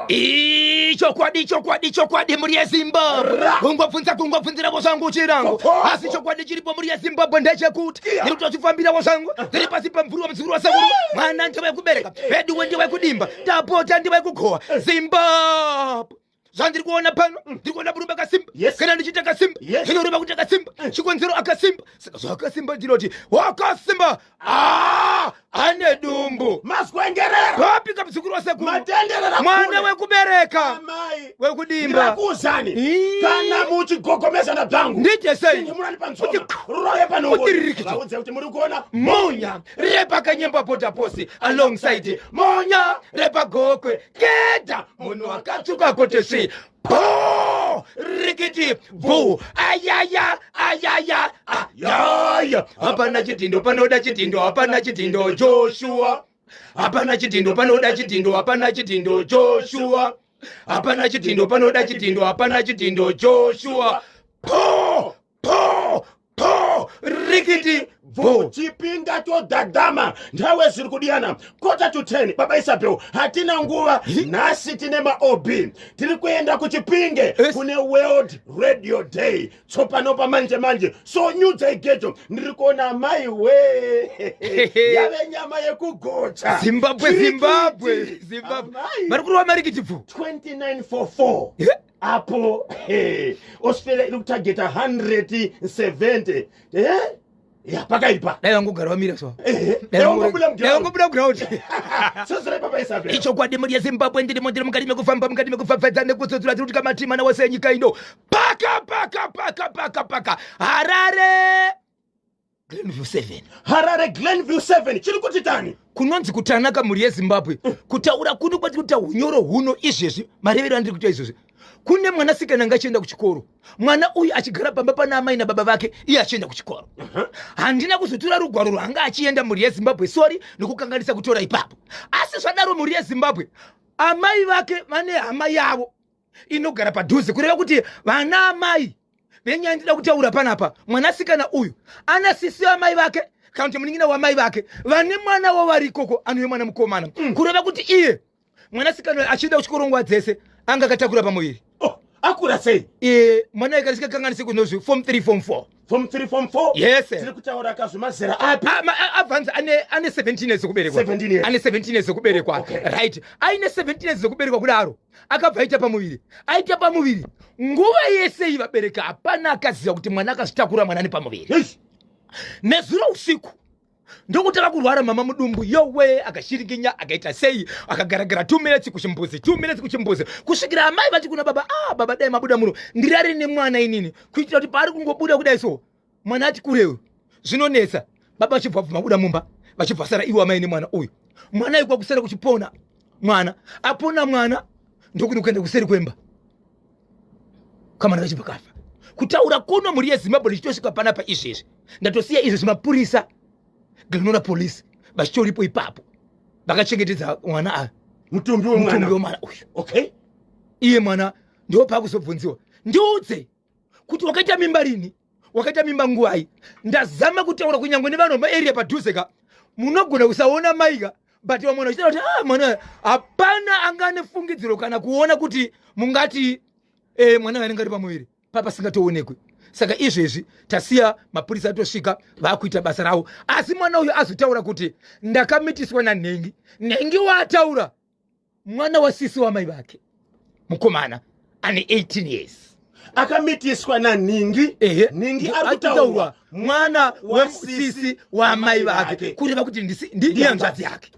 Ichokwadi, chokwadi, chokwadi, mhuri yeZimbabwe. Kungobvunza, kungobvunziravo zvangu chirango, asi chokwadi chiripo, mhuri yeZimbabwe, ndechekuti ndiri kutochifambirawo zvangu. Ndiri pasi pemvuri wemuzukuru wasekuru. Mwana ndewekubereka, veduwe ndewekudimba, tapota ndewekugowa. Zimbabwe, zvandiri kuona pano, ndiri kuona murume akasimba. Kana ndichiita akasimba, zvinoreva kuti akasimba. Chikonzero akasimba, saka zvakasimba ndinoti wakasimba. Ah, ane dumbu. Mazwengerera. Papi kamuzukuru wasekuru? Matenderera. Mwana kure. Wekubereka. Amai. Wekudimba. Ndirakuuzani. Ii. Kana muchigogomezana bwangu. Ndiite sei? Murani pansoma. Kuti Roye panongo. Kuti ririkiti. Vaudze kuti muri kuona Monya repakanyemba border post alongside monya repaGokwe keda munhu akatsvuka kuti svi bo rikiti bu ayaya ayaya ayaya. Hapana chidhindo panoda chidhindo, hapana chidhindo Joshua, hapana chidhindo panoda chidhindo, hapana chidhindo Joshua, hapana chidhindo panoda chidhindo, hapana chidhindo Joshua, po po po rikiti bu. Chipinda todhadhama nthawe zviri kudiyana 9:45. Baba Isabel, hatina nguva nhasi, tine maob. Tiri kuenda kuChipinge kune World Radio Day tsopano pamanje manje. So nyudza igejo, ndiri kuona mai we yave nyama yekugocha. Zimbabwe, Zimbabwe, Zimbabwe. Amai. Vari kurova marikiti bvu. 2944 apo Australia iri kutageta 170. Ya, pakaipa. Dai vangogara vamira so. Dai vangobuda Dai vangobuda muground. Sozora baba Isabel. Ichokwadi, mhuri yeZimbabwe, ndirimo, ndiri mukati mekufamba, mukati mekupfapfaidza nekutsotsora. Tiri kutika matima nawose enyika ino. Paka paka paka paka paka Harare, Glenview 7. Harare, Glenview 7, chiri kuti tani? Kunonzi kutanaka, mhuri yeZimbabwe. Kutaura kuno kwatiri kuita unyoro huno izvezvi, marevero andiri kuita izvezvi, kune mwanasikana anga achienda kuchikoro. Mwana uyu achigara pamba pana amai nababa vake, iye achienda kuchikoro. Handina kuzotora rugwaro rwaanga achienda, mhuri yeZimbabwe, sorry nekukanganisa kutora ipapo. Asi zvadaro, mhuri yeZimbabwe, amai vake vane hama yavo inogara padhuze, kureva kuti vana amai venyaya ndida kutaura panapa, mwanasikana uyu ana sisi amai vake kana kuti munin'ina wamai vake vane mwana wavari ikoko, anove mwana mukomana. Kureva kuti iye mwanasikana uyu achienda kuchikoro nguva dzese anga akatakura pamuviri. Oh, akura sei? Mwana uyu kanisikakanganisi kunozvi form 3, form 4. Form 3, form 4. Yes, sir. Tiri kutaura kazvemazera api? Ah, advance ane 17 years ekuberekwa. 17 years. Ane 17 years ekuberekwa. Right, aine 17 years ekuberekwa kudaro, akabva aita pamuviri. Aita pamuviri, nguva yese iyi vabereki hapana akaziva kuti mwana akazvitakura, mwana ane pamuviri. Eish. Nezuro usiku ndokutanga kurwara mama mudumbu, yowe, akashirikinya, akaita sei, akagaragara 2 minutes kuchimbuzi, 2 minutes kuchimbuzi, kusvikira amai vati kuna baba, "Ah baba, dai mabuda muno ndirare nemwana inini, kuitira kuti paari kungobuda kudai so mwana ati kurewo zvinonetsa." Baba vachibva bva mabuda mumba, vachibva sara iwo amai nemwana uyu. Mwana uyu kwakusara kuchipona mwana, apona mwana ndokuti kuenda kuseri kwemba, kamwana kachibva kafa. Kutaura kuno, mhuri yeZimbabwe, ndichitosvika panapa izvezvi, ndatosiya izvo zvimapurisa, Glen Norah Police, vachitoripo ipapo vakachengetedza mwana aya. Mutumbi Mutumbi wemwana. wemwana uyu. Iye mwana ndo paakuzobvunziwa, "Ndiudze kuti wakaita mimba rini, wakaita mimba nguvai?" Ndazama kutaura kunyange nevanhu vemaarea padhuze ka, munogona kusaona maika, but vamwe vachitaura kuti, "Ah, mwana." Hapana anga ane fungidziro kana kuona kuti mungati mwana anenge ari pamuviri papasingatoonekwi. Saka izvezvi tasiya mapurisa atosvika, vaakuita basa ravo. Asi mwana uyu azotaura kuti, "Ndakamitiswa nanhengi." Nhengi waataura mwana wasisi wamai vake, mukomana ane 18 years. Akamitiswa nanhingi? Ehe. Nhingi ari Ari kutaurwa kutaurwa mwana wesisi wamai vake, vake. Kureva kuti ndihanzvadzi yake.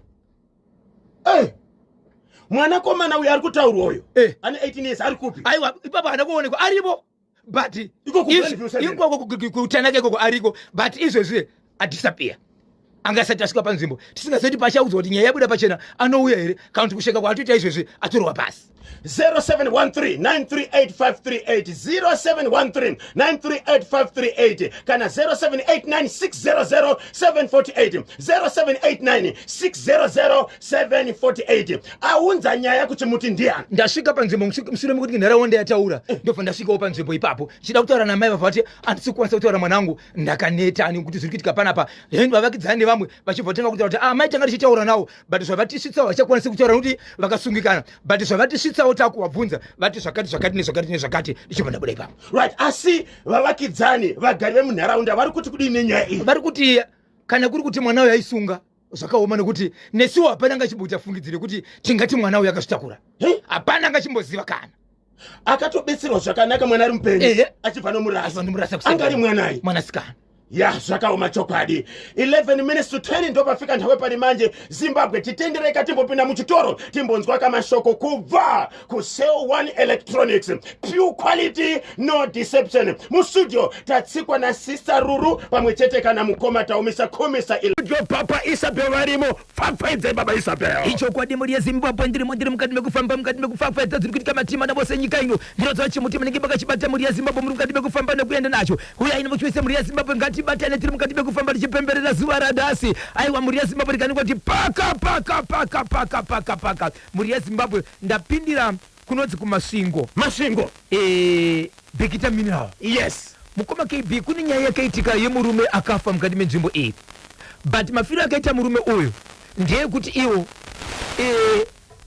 Mwanakomana uyu ari kutaurwa uyu ane 18 years ari kupi? Aiwa, ipapo haana kuonekwa aripo, but Iko ku Glenview 7. Ikoko kutanaka ikoko ariko, but izvezvi adisappear, anga asati asvika panzvimbo. Tisingazoti pachaudzwa kuti nyaya yabuda pachena anouya here, kana kuti kusvika kwaatoita izvezvi atorwa pasi. 0713 938 538, 0713 938 538 kana 0789 600 748, 0789 600 748. Aunza nyaya kuti muti ndiani? Ndasvika panzvimbo mushure mekuti nharaunda yataura, ndobva ndasvikawo panzvimbo ipapo chida kutaura namai vabva vati, "Handisi kukwanisa kutaura mwanangu, ndakaneta nekuti zviri kuitika panapa." Then vavakidzani nevamwe vachibva tanga kutaura kuti, "Ah, mai, tanga tichitaura nawo, but zvavatisvitsawo vachakwanisi kutaura nekuti vakasungikana, but zvavatisvitsawo takuvabvunza vati zvakati zvakati nezvakati nezvakati." Ndichibva ndabuda ipapo. Right, asi vavakidzani, vagari vemunharaunda vari kuti kudii nenyaya iyi? Vari kuti kana kuri kuti mwana uyu aisunga, zvakaoma, nekuti nesuwo hapana angachimboita fungidzire kuti tingati mwana uyu akazvitakura. Hapana angachimboziva kana. Akatobetserwa zvakanaka, mwana ari mupenyu, achibva nomurasa. Achibva nomurasa. Angari mwanai? Mwanasikana. Ya, zvakaoma chokwadi. 11 minutes to 10 ndopafika nthawe pari manje. Zimbabwe, titendereka timbopinda muchitoro, timbonzwa kamashoko kubva kuCell One Electronics. Pure quality, no deception. Mustudio tatsikwa naSister Ruru pamwe chete kana mukoma Taumisa Kumisa. Studio Papa Isabel varimo. Pfapfaidzai, Baba Isabel. Ichokwadi, mhuri yeZimbabwe, ndirimo, ndiri mukati mekufamba, mukati mekupfapfaidza dziri kuitika matima navose nyika ino. Ndinodzwa chimuti munenge makachibata, mhuri yeZimbabwe, muri mukati mekufamba nekuenda nacho. Uyai nemuchiwise, mhuri yeZimbabwe, ngatibatane. Tiri mukati mekufamba tichipemberera zuva ranhasi. Aiwa, mhuri yeZimbabwe, tikaningoti paka paka paka paka paka paka. Mhuri yeZimbabwe, ndapindira kunonzi kuMasvingo. Masvingo. Bikita Mineral. Mukoma KB, kune nyaya yakaitika yemurume akafa mukati menzvimbo iyi, but mafiro akaita murume uyu ndeyekuti iwo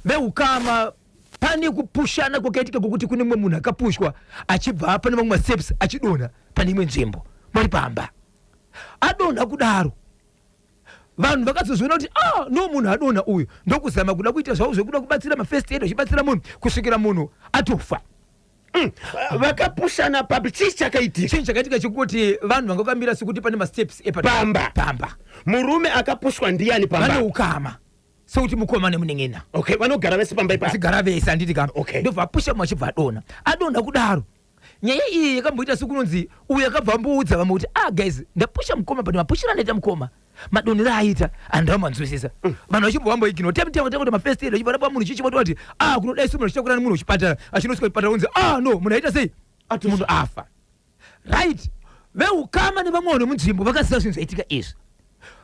veukama pane kupushana kwakaitika kwokuti kune mumwe munhu akapushwa achibva pane mamwe masteps, achidonha pane imwe nzvimbo vari pamba. Adonha kudaro, vanhu vakazozviona kuti, "Ah, no, munhu adonha uyu." Ndokuzama kuda kuita zvavo zvekuda kubatsira, mafirst aid, vachibatsira munhu kusvikira munhu atofa. Vakapushana papi? Chii chakaitika? Chinhu chakaitika chekuti vanhu vanga vakamira sekuti pane masteps. Pamba. Pamba. Murume akapushwa ndiani vane pamba? Ukama, sekuti mukoma nemunen'ena. Okay, vanogara vese pamba ipapo? Vachigara vese, handiti ka? Okay. Ndobva apusha mumwe, achibva adonha. Adonha kudaro, nyaya iyi yakamboita sekunonzi uyu akabva amboudza vamwe kuti, "Ah guys, ndapusha mukoma, but mapushiro andaita mukoma, madonhero aita handamanzwisisa." Vanhu vachibva vamboignore time time kuti mafirst aid vachibva rapa munhu chichi vati, "Ah, kunodai so." Munhu achitakura munhu kuchipatara, achinosvika kuchipatara unzi, "Ah no, munhu aita sei? Munhu afa." Right, veukama nevamwe vanhu vemunzvimbo vakaziva zvinhu zvaitika izvi.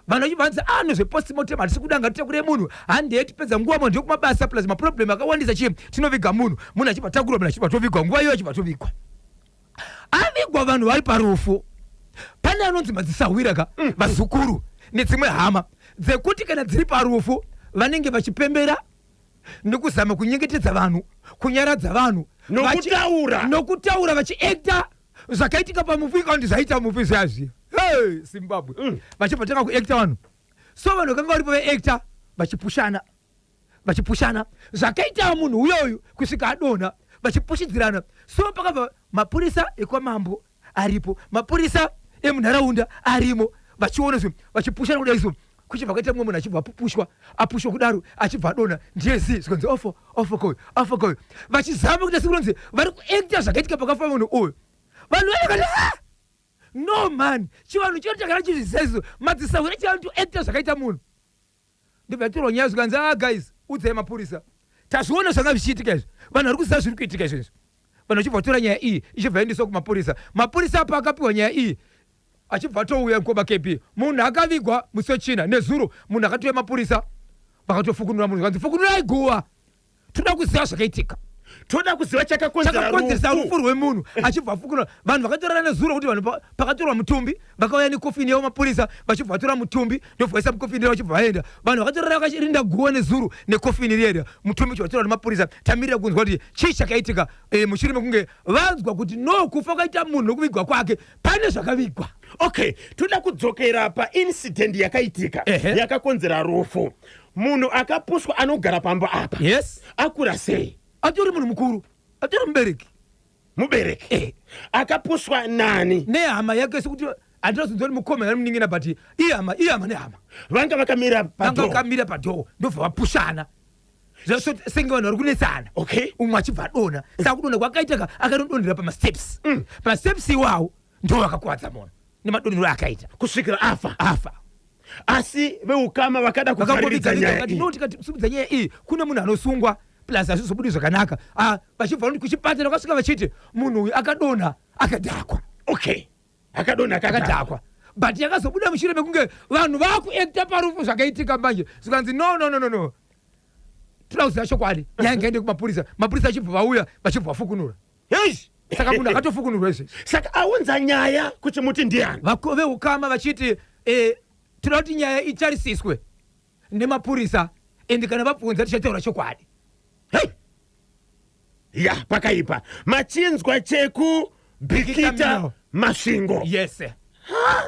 Vanhu vachibva, "Ah, nezvepostmortem hatisi kuda, ngatitakure munhu, handei, tipedza nguva, munhu ndekumabasa, plus maproblem akawandisa, chii, tinoviga munhu." Munhu achibva takurwa, munhu achibva tovigwa nguva iyoyo, achibva tovigwa. Avigwa, vanhu vari parufu, pane anonzi madzisahwira ka, vazukuru nedzimwe hama dzekuti kana dziri parufu vanenge vachipembera nekuzama kunyengetedza vanhu, kunyaradza vanhu. Nokutaura. Nokutaura, vachiacta zvakaitika pamufi kana kuti zvaita mufi zviyazvi. Hey, Zimbabwe. Vachibva tanga kuacta vanhu. So vanhu vakanga varipo veacta vachipushana, vachipushana zvakaita munhu uyoyu kusvika adonha, vachipushidzirana. So pakabva mapurisa ekwamambo aripo, mapurisa emunharaunda arimo, vachiona zvinhu, vachipushana kudai. So kuchibva kwaita mumwe munhu achibva apupushwa, apushwa kudaro achibva adonha, ndiye zi zvikanzi ofo ofo koyo, ofo koyo. Vachizama kuita sekunonzi vari kuacta zvakaitika pakafa munhu uyu. Vanhu vaya vakati, "Ah no man, chivanhu chedu takana chizvisezo, madzisahwira chivanhu toacta zvakaita munhu." Ndobva yatorwa nyaya, zvikanzi, "Ah guys, udzai mapurisa, tazviona zvanga zvichiitika izvi, vanhu vari kuziva zviri kuitika izvezvi." Vanhu vachibva vatora nyaya iyi, ichibva yaendeswa kumapurisa. Mapurisa apa akapiwa nyaya iyi, achibva atouya. Mukoma KB, munhu akavigwa musi wechina, nezuro munhu akatouya, mapurisa vakatofukunura munhu, zvikanzi, "Fukunurai guva, toda kuziva zvakaitika." Toda kuziva chakakonzera chakakonzeresa rufu. Rufu rwemunhu. Achibva afukunura, vanhu vakatorana nezuro kuti vanhu pakatorwa mutumbi vakauya nekofini yavo, mapurisa vachibva vatora mutumbi, ndobva vaisa mukofini ravo, vachibva vaenda. Vanhu vakatorara vakarinda guva nezuro nekofini rienda, mutumbi uchibva vatorwa nemapurisa. Tamirira kunzwa kuti chii chakaitika mushure mekunge vanzwa kuti no, kufa kwaita munhu nokuvigwa kwake pane zvakavigwa. Okay, toda kudzokera paincident yakaitika yakakonzera rufu. Munhu akapushwa anogara pamba apa? Yes. Akura sei? Atori munhu mukuru, atori mubereki. Mubereki? Eh. Akapushwa nani? Nehama yake, sekuti handinozonzwa kuti mukoma ari munin'ina, but ihama, ihama nehama. Vanga vakamira vanga padoor? Vakamira padoor, ndobva vapushana. Senge vanhu vari kunetsana. Umwe achibva adonha. Saka kudonha kwakaita ka, akatodonhera pamasteps. Pamasteps iwawo ndo vakakuvadza munhu nemadonhero akaita. Kusvikira afa? Afa. Asi veukama vakada kuvhariridza nyaya vakati iyi? No, tikati simudza nyaya iyi, kune munhu anosungwa. Plus hazvizobudi zvakanaka. Ah, vachibva kuchipatara vakasvika vachiti munhu uyu akadonha akadhakwa. Okay, akadonha akadhakwa. Akadhakwa, but yakazobuda mushure mekunge vanhu vakuacta parufu. Zvakaitika manje zvikanzi, "No, no, no, no, no, toda kuziva chokwadi." Nyaya ngaende kumapurisa. Mapurisa achibva vauya, vachibva vafukunura. Hey! Saka munhu akatofukunurwa izvezvi. Saka aunza nyaya kuti muti ndiani? Veukama vachiti toda kuti nyaya itarisiswe nemapurisa, ende kana vabvunza tichataura chokwadi. Hey! Ya, pakaipa. Machinzwa cheku Bikita. Bikita. Masvingo. Yes.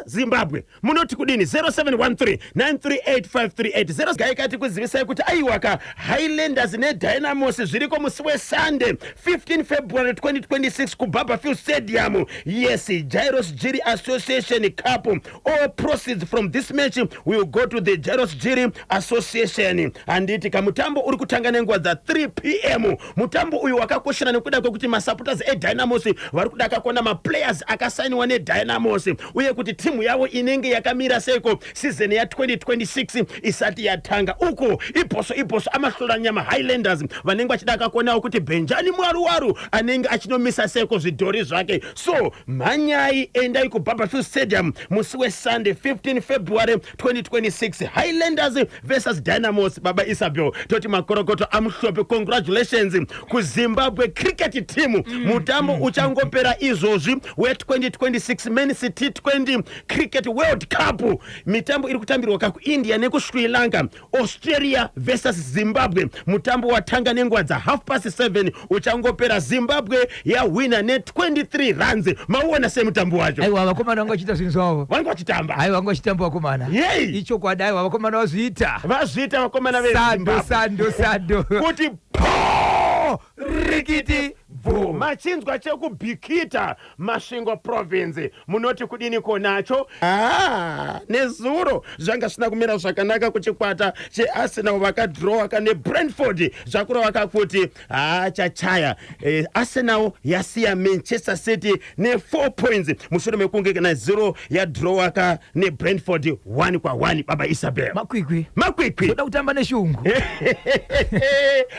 Zimbabwe, munoti kudini? 0713 938538. Gaikati kuzivisai kuti aiwaka, Highlanders neDynamos zviriko musi weSunday 15 February 2026 kuBarbourfield Stadium. Yes, Jairos Jiri Association Cup. All proceeds from this match will go to the Jairos Jiri Association. Handiti kamutambo uri kutanga nenguva dza3 p.m. Mutambo uyu wakakoshera nekuda kwekuti masupporters eDynamos vari kuda kakuona maplayers akasainiwa neDynamos uye kuti timu yavo inenge yakamira seiko season ya2026 isati yatanga. Uko ibhoso ibhoso amahlolanyama Highlanders vanenge vachida kakuonawo kuti Benjani Mwaruwaru anenge achinomisa seko zvidhori zvake. So mhanyai, endai kuBarbourfield Stadium musi weSunday 15 February 2026, Highlanders versus Dynamos. Baba Isabel, toti makorokoto amuhlope. Congratulations kuZimbabwe cricket team. Mutambo uchangopera izvozvi we2026 Men's T20 Cricket World Cup. Mitambo iri kutambirwa kakuIndia nekuSri Lanka. Australia versus Zimbabwe, mutambo watanga nenguva dza 7:30, uchangopera. Zimbabwe yahwina ne23 runs. Mauona semutambo wacho? Aiwa, vakomana vanga vachiita zvinhu zvavo. Vange vachitamba. Aiwa, vanga vachitamba vakomana. Yei! Ichokwadi, aiwa, vakomana vazviita. Vazviita vakomana Sando. veZimbabwe. Sando, sando. Kuti po rikiti bvu. Machinzwa chekuBikita, Masvingo Province, munoti kudini konacho? Ah, nezuro zvanga zvisina kumira zvakanaka kuchikwata cheArsenal. Vakadhirowa kane Brentford, zvakureva kakuti haachachaya. Arsenal yasiya Manchester City ne4 points mushure mekunge kana 0 yadhirowaka neBrentford 1 kwa1. Baba Isabel. Makwikwi. Makwikwi. Toda kutamba neshungu,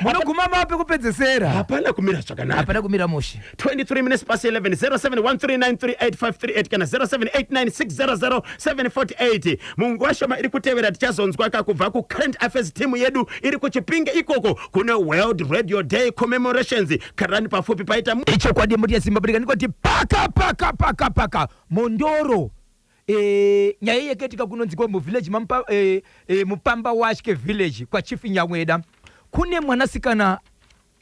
munoguma mape kupedzesera. Hapana kumira zvakanaka. Hapana kumira mushe. 23 minutes past 11. 0713938538 kana 0789600748. Munguva shoma iri kutevera tichazonzwaka kubva kucurrent affairs team yedu iri kuChipinge ikoko kune World Radio Day commemorations. Karani pafupi paita. Ichokwadi, mhuri yeZimbabwe, ndikoti paka paka paka paka Mondoro. Nyaya yakaitika kunonzi muvillage Mampa, Mupamba Watye village kwaChief Nyamweda. Kune mwanasikana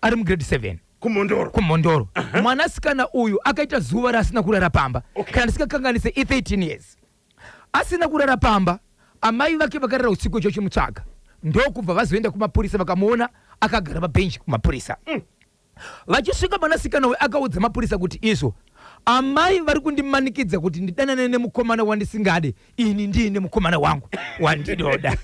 ari mugrade 7. KuMondoro. KuMondoro. Mwanasikana uyu akaita zuva raasina kurara pamba. Kana ndisingakanganise, i13 years asina kurara pamba. Amai vake vakarara usiku icho chimutsvaga, ndokubva vazoenda kumapurisa, vakamuona akagara pabhenji kumapurisa. Vachisvika, mwanasikana uyu akaudza mapurisa kuti izvo amai vari kundimanikidza kuti ndidanane nemukomana wandisingade, ini ndiine mukomana wangu wandinoda.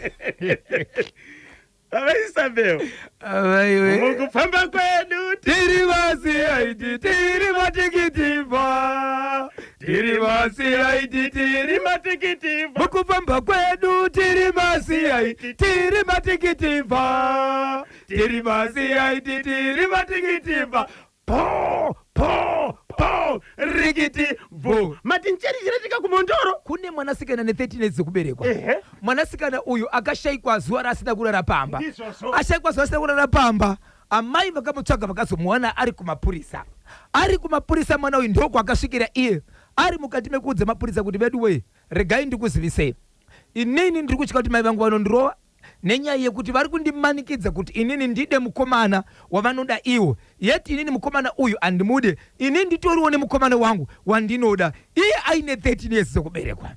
Baba Isabel. Aiwe. Mukufamba kwedu tiri vasiaiti, tiri matikitivha, tiri vasiaiti, tiri matikitivha. Mukufamba kwedu tiri masiaiti, tiri matikitivha, tiri masiaiti, tiri matikitivha, Po po po rikiti bvu. Mati ncheri chinoitika kuMondoro? Kune mwanasikana ne13 years dzekuberekwa. Mwanasikana uyu akashayikwa zuva raasina kurara pamba. Ndizvozvo. Ashayikwa zuva asina kurara pamba, amai vakamutsvaga, vakazomuwana ari kumapurisa. Ari kumapurisa mwana uyu ndokwakasvikira iye ari mukati mekuudza mapurisa kuti, "Vedu wee, regai ndikuzivisei, inini ndiri kutya kuti mai vangu vanondirova nenyaya yekuti vari kundimanikidza kuti inini ndide mukomana wavanoda iwo, yet inini mukomana uyu handimude. Ini nditoriwo nemukomana wangu wandinoda." Iye aine 13 years dzekuberekwa.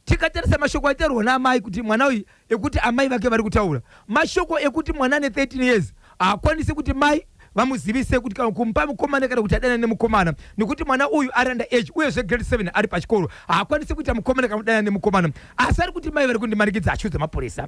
Tikatarisa mashoko aitaurwa naamai kuti mwana uyu, ekuti amai vake vari kutaura mashoko ekuti mwana ane 13 years haakwanisi kuti mai vamuzivise kuti kana kumupa mukomana kana kuti adanane nemukomana, nekuti mwana uyu ari under age, uyezve grade 7, ari pachikoro, haakwanisi kuita mukomana kana kudanana nemukomana. Asi ari kuti mai vari kundimanikidza, achiudza mapurisa.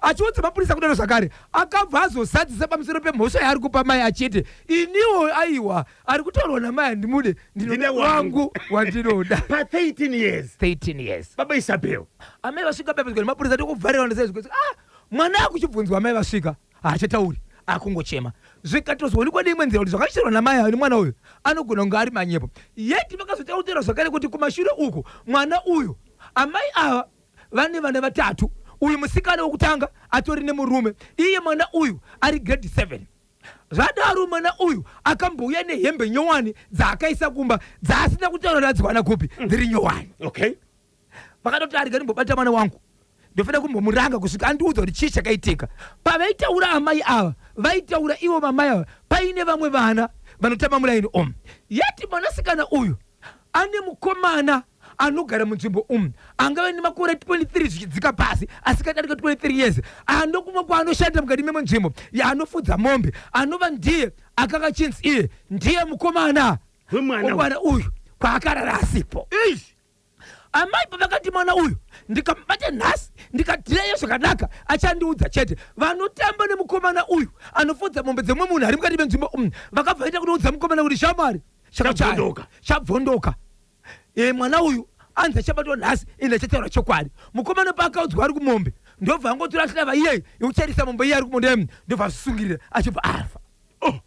Achiudza mapurisa kudaro zvakare, akabva azozadzisa pamusoro pemhosva yaari kupa mai achiti, "Iniwo aiwa, ari kutaurwa namai handimude, ndine ndinoda wangu." Wangu wandinoda. Pa13 years. 13 years. Baba Isabel. Amai vasvika papedzwa nemapurisa, tokuvharirwa ndesezvi. Ah, mwana akuchibvunzwa, amai vasvika, haachatauri. Akungochema, zvikatozoonekwa neimwe nzira kuti zvakachitirwa namai ava nemwana uyu anogona kunge ari manyepo. Yeti vakazotautera zvakare kuti kumashure uku mwana uyu, amai ava vane vana vatatu. Uyu musikana wokutanga atori nemurume, iye mwana uyu ari grade 7. Zvadaro, mwana uyu akambouya nehembe nyowani dzaakaisa kumba, dzaasina kutaura radziwana kupi, dziri nyowani. Vakatoti, "Arega ndimbobata mwana wangu, ndofanira kumbomuranga kusvika andiudza kuti chii chakaitika." Pavaitaura amai ava, vaitaura ivo mamai ava paine vamwe vana vanotamba mulaini omu. Yati mwanasikana uyu ane mukomana anogara munzvimbo umu, angave nemakore 23 zvichidzika pasi, asikadarika 23 years, anokumwe kwaanoshanda mukati memunzvimbo yaanofudza mombe, anova ndiye akanga chinzi iye ndiye mukomana wemwana. Wemwana uyu kwaakarara asipo. Eish. Amai pavakati mwana uyu ndikamubata nhasi, ndikadhireyo zvakanaka, achandiudza chete. Vanotamba nemukomana uyu anofudza mombe dzemumwe munhu ari mukati menzvimbo umu vakabva vaita kunoudza mukomana kuti, "Shamwari, chakachaya." Chabvondoka. Chabvondoka. Mwana uyu anzi achabatwa nhasi, ende achataura chokwadi. Mukomana paakaudzwa ari kumombe, ndobva angotora hlava iyeyi yekucharisa mombe iye ari kumombe, ndobva azvisungirira, achibva afa. Oh.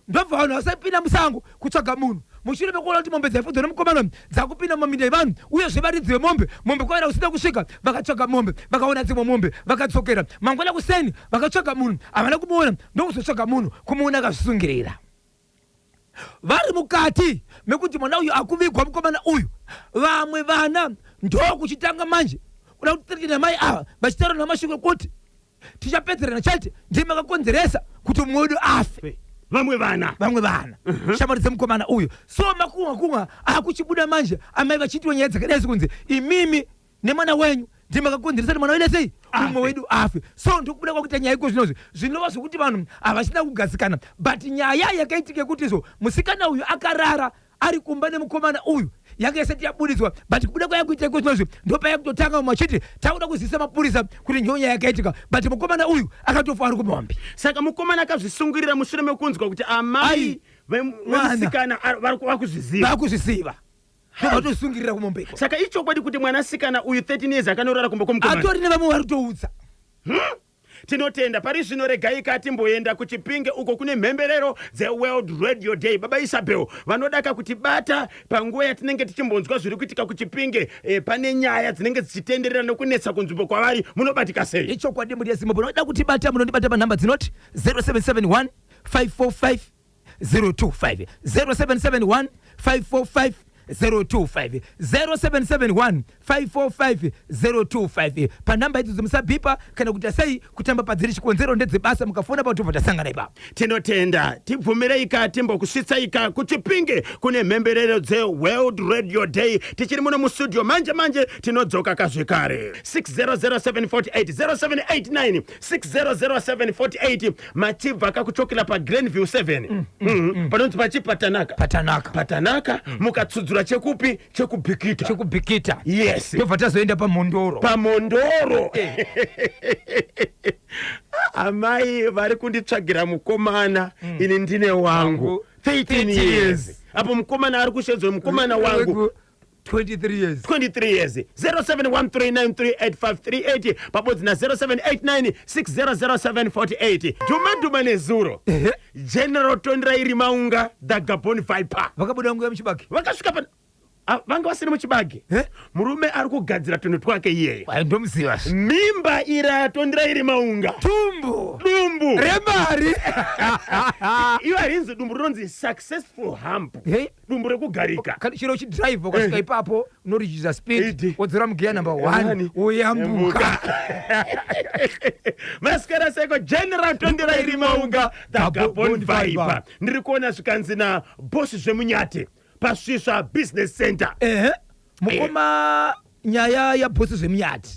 Ndobva vanhu vasapinda musango kutsvaga munhu mushure mekuona kuti mombe dzaifudzwa nemukomana dzakupinda mumaminda evanhu. Uyezve varidzi vemombe, mombe kwavaida kusina kusvika, vakatsvaga mombe, vakaona dzimwe mombe, vakadzokera. Mangwana kuseni vakatsvaga munhu, havana kumuona. Ndokuzotsvaga munhu, kumuona akazvisungirira. Vari mukati mekuti mwana uyu akuvigwa, mukomana uyu, vamwe vana ndokuchitanga manje kuda kuti namai ava vachitaura namashoko ekuti, "Tichapedzerana chete, ndimi makakonzeresa kuti mumwe wedu afe." Vamwe vana. Vamwe vana, shamwari dzemukomana uyu. So makunga kunga akuchibuda manje, amai vachiitiwa nyaya dzakadai sekunzi, "Imimi nemwana wenyu ndimi makakonzeresa kuti mwana wedu sei umwe wedu afe." So ndokubuda kwakuita nyaya iko zvinozvi, zvinova zvokuti vanhu havachina kugadzikana. But nyaya yakaitika yekuti izvo musikana uyu akarara ari kumba nemukomana uyu yanga isati yabudiswa, but kubuda kwayakuita iko zvinozvi ndopayakutotanga vamwe vachiti takuda kuzivisa mapurisa kuti ndiyo nyaya yakaitika. But mukomana uyu akatofa ari kumombe. Saka mukomana akazvisungirira mushure mekunzwa kuti amai Ai. vemusikana vari vakuzviziva. Vakuzviziva, ndobvatosungirira kumombeko. Saka ichokwadi kuti mwanasikana uyu 13 years akanorara kumba kwomukomana? Atori nevamwe vari kutoudza. Tinotenda. Pari zvino regai katimboenda kuChipinge uko kune mhemberero dzeWorld Radio Day. Baba Isabel vanodaka kutibata panguva yatinenge tichimbonzwa zviri kuitika kuChipinge. Pane nyaya dzinenge dzichitenderera nokunetsa kunzvimbo kwavari, munobatika sei? Ichokwadi, mhuri yeZimbabwe, unoda kutibata, munondibata panhamba dzinoti 0771 545 025, 0771 545 025, 0771 545 025. Panhamba idzodzo musabhipa kana kuita sei kutamba padziri, chikonzero ndedzebasa. Mukafona patobva tasangana ipapo. Tinotenda. Tibvumirei ka timbokusvitsai ka kuChipinge kune mhemberero dzeWorld Radio Day. Tichiri muno mustudio, manje manje tinodzoka kazvekare. 600748, 0789 600748. Machibva kakuchokera paGlenview 7, panonzi pachiPatanaka. Patanaka. Patanaka, mukatsudzura chekupi, chekubhikita. Chekubhikita. Yes. Ndobva tazoenda paMondoro. Pamondoro. Amai vari kunditsvagira mukomana, ini ndine wangu 13 13 years. Years. Apo mukomana ari kushedzwa mukomana wangu 23 years. 23 years. 0713938538 pabodzi na 0789600748. Dhuma dhuma nezuro, General Tonderai Rimaunga, the Gabon Viper, Vakabuda nguva muchibage. Vakasvika pa, vanga vasiri muchibage. Eh? Murume ari kugadzira tunhu twake iyeye. Ai, ndomuziva. Mimba ira Tonderai Rimaunga. Tumbu. Dumbu. Remari. Iyo harinzi dumbu, rinonzi successful hump. Hey. Dumbu rekugarika. Kana chiro uchidhiraivha, ukasvika ipapo unorichiza speed, Idi. wodzora mugear number 1, One. woyambuka. Masikara seko, General Tonderai Rimaunga, the Gabon Viper. Ndiri kuona zvikanzi na boss Zvemunyate paSvisva Business Center. Ehe, mukoma, nyaya yaboss Zvemunyati,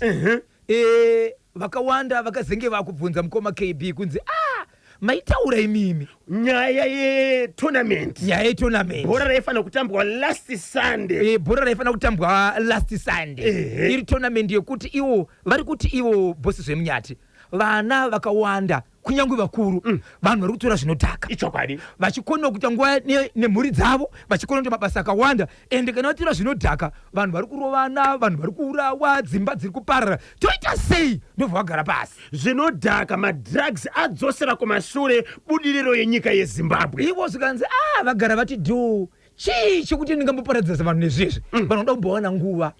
vakawanda vakazenge vakubvunza mukoma KB kunzi, "Ah, maitaura imimi." Nyaya yetournament. Nyaya yetournament. Bhora raifanira kutambwa last Sunday. Bhora raifanira kutambwa last Sunday. Iri tournament yekuti ivo vari kuti ivo boss Zvemunyati vana vakawanda. Kunyange vakuru, vanhu vari kutora zvinodhaka. Ichokwadi. Vachikona kuita nguva nemhuri dzavo, vachikona kuita mabasa akawanda. Ende kana vatora zvinodhaka, vanhu vari kurovana, vanhu vari kuurawa, dzimba dziri kuparara. Toita sei? Ndobva vagara pasi. Zvinodhaka, madrugs adzosera kumashure budiriro yenyika yeZimbabwe. Ivo zvikanzi, a vagara vati dhu, chii chekuti ndingamboparadzisa vanhu nezvizvi? Vanhu vanoda kumbowana nguva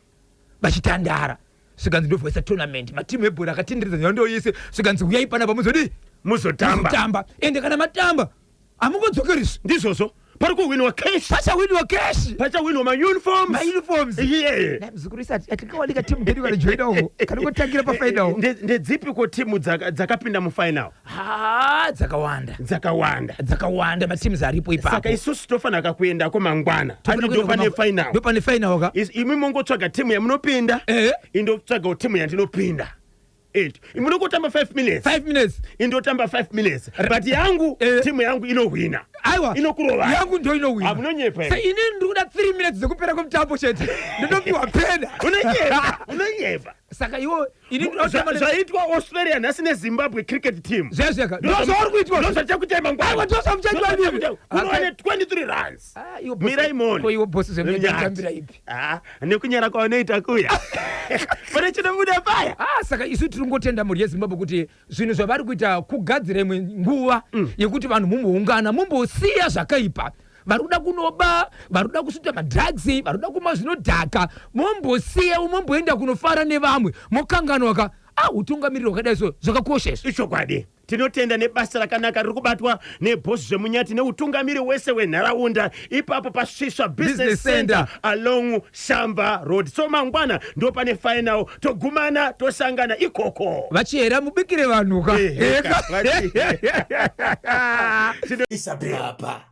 vachitandara. Zvikanzi ndobva vaisa tournament, matimu ebhora akatenderedza nharaunda yese. Zvikanzi uyai panapa muzodii? Muzotamba. Muzotamba. Ende kana matamba hamungodzokerizvi. Ndizvozvo, pari kuhwinwa cash. Pachahwinwa cash. Pachahwinwa mauniforms. Mauniforms. Yeah. Dai muzukuru isati atingawanika timu ndedu kana uko kanongotangira pafinal. Ndedzipiko timu dzakapinda mufinal? Ha, dzakawanda. Dzakawanda. Dzakawanda mateams aripo ipapo. Saka isusu tofanira kuendako mangwana. Handi ndopane final? Ndopane final ka. Imi mongotsvaga timu yamunopinda, indotsvagawo timu yandinopinda. Eight. Munongotamba 5 minutes. 5 minutes. Indotamba 5 minutes, but yangu timu yangu inohwina. Aiwa. Inokurova. Yangu ndo inohwina. Hamunonyepa. Se inini ndiri kuda 3 minutes dzekupera kwemutambo chete, ndinopiwa pena. Unonyepa, unonyepa. Saka iwo ini Zvaitwa Australia nhasi neZimbabwe cricket team. Zvezveka ndozvauri kuitwa. Ndozvachakuitai mangwana. Aiwa, ndozvamuchaitwa imi. Unowane 23 runs. Ah, iwo Mirai muone. Ko iwo boss zvemutambira ipi? Ah, nekunyara kwaunoita kuya, pane chinobuda paya. Ah, saka isu tiri ngotenda mhuri yeZimbabwe kuti zvinhu zvavari kuita kugadzira imwe nguva yekuti vanhu mumboungana, mumbosiya zvakaipa. Vari kuda kunoba, vari kuda kusuta madrugs, vari kuda kumwa zvinodhaka, mombosiya, momboenda kunofara nevamwe, mokanganwa ka. Ah, utungamiriri hwakadai so zvakakosha izvo. Ichokwadi. Tinotenda nebasa rakanaka riri kubatwa nebhosi Zvemunyati neutungamiri wese wenharaunda ipapo paSvisva Business Business Center Center. Along Shamba Road. So mangwana ndo pane final, togumana, tosangana ikoko. Vachihera, mubikire vanhu ka. Eheka, Eka. Isabel. Apa.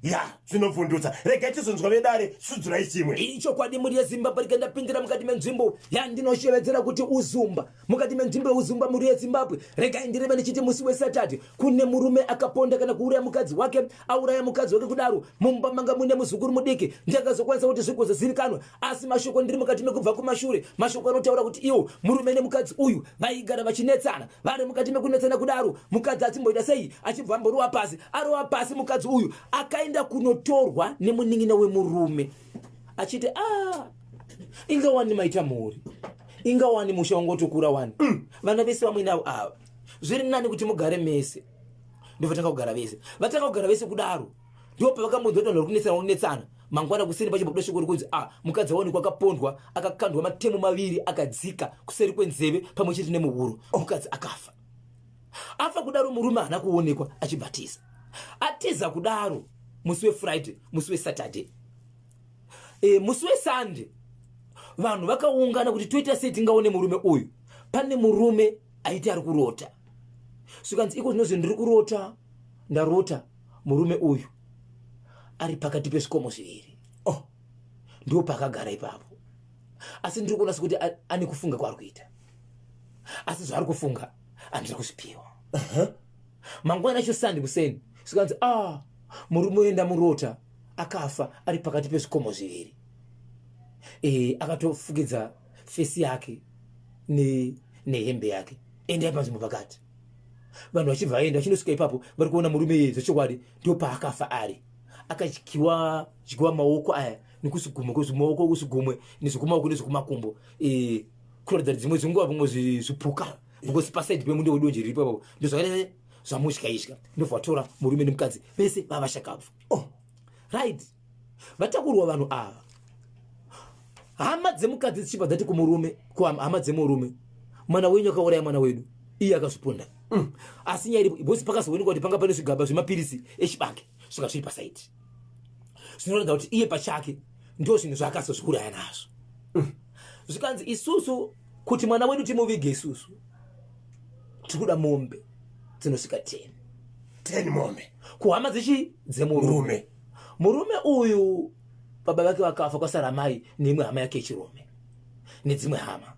Ya, zvinovhundutsa. Regai tizonzwa vedare, sudzurai chimwe. Ichokwadi, mhuri yeZimbabwe, rega ndapindira mukati menzvimbo yandinoshevedzera kuti Uzumba. Mukati menzvimbo yeUzumba, mhuri yeZimbabwe, regai ndireve ndichiti musi weSaturday kune murume akaponda kana kuuraya mukadzi wake. Auraya mukadzi wake kudaro, mumba manga mune muzukuru mudiki, ndiakazokwanisa kuti zvigozozivikanwa. Asi mashoko ndiri mukati mekubva kumashure, mashoko anotaura kuti iwo murume nemukadzi uyu vaigara vachinetsana. Vari mukati mekunetsana kudaro, mukadzi achimboita sei, achibva amborova pasi. Arova pasi, mukadzi uyu akaenda kunotorwa nemunin'ina wemurume achiti, a inga wani maita mhuri, inga wani musha wangotokura wani, vana vese vamwe ava, zviri nani kuti mugare mese. Ndovatanga kugara vese. Vatanga kugara vese kudaro, ndipo pavakambonzwa kuti vanhu vari kunetsana, kunetsana. Mangwana kuseni pachimbobuda shoko rekunzi, a mukadzi awanikwa akapondwa, akakandwa matemo maviri akadzika kuseri kwenzeve pamwe chete nemuhuro. Mukadzi akafa. Afa kudaro, murume haana kuonekwa, achibva atiza. Atiza kudaro musi weFriday, musi weSaturday, musi weSunday vanhu vakaungana kuti toita sei tingaone murume uyu. Pane murume aiti ari kurota, zvikanzi, iko zvinozvi ndiri kurota, ndarota murume uyu ari pakati pezvikomo zviviri. Oh, ndo paakagara ipapo, asi ndiri kuona sekuti ane kufunga kwaari kuita, asi zvaari kufunga handiri kuzvipiwa. Mangwana acho Sunday kuseni zvikanzi, ah, murume uyu ndamurota akafa ari pakati pezvikomo zviviri, akatofukidza face yake nehembe yake. Endai panzvimbo pakati. Vanhu vachibva vaenda, vachinosvika ipapo vari kuona murume iyeye zvechokwadi ndo paakafa ari, akadyiwa dyiwa maoko aya nekusugumwe kwezvimaoko, kusugumwe nezvekumaoko nezvekumakumbo, kuratidza kuti dzimwe dzenguva vamwe zvipuka, because paside pemunda wedonje riripo ipapo ndozvakaita zvamutya itya. Ndobva vatora murume nemukadzi vese vavashakabvu. Oh, right, vatakurwa vanhu ava, hama dzemukadzi dzichibva dzati kumurume, kuhama dzemurume, mwana wenyu akauraya mwana wedu, iye akazviponda. Asi nyaya iripo, because pakazoonekwa kuti panga pane zvigaba zvemapirisi echibage svika zviri paside, zvinoratidza kuti iye pachake ndo zvinhu zvaakazozviuraya nazvo. Zvikanzi, isusu kuti mwana wedu timuvige, isusu tiri kuda mombe dzinosvika 10. 10 mombe. Kuhama dzichi dzemurume. Murume. Murume uyu baba vake vakafa, kwasara mai neimwe hama yake yechirume nedzimwe hama.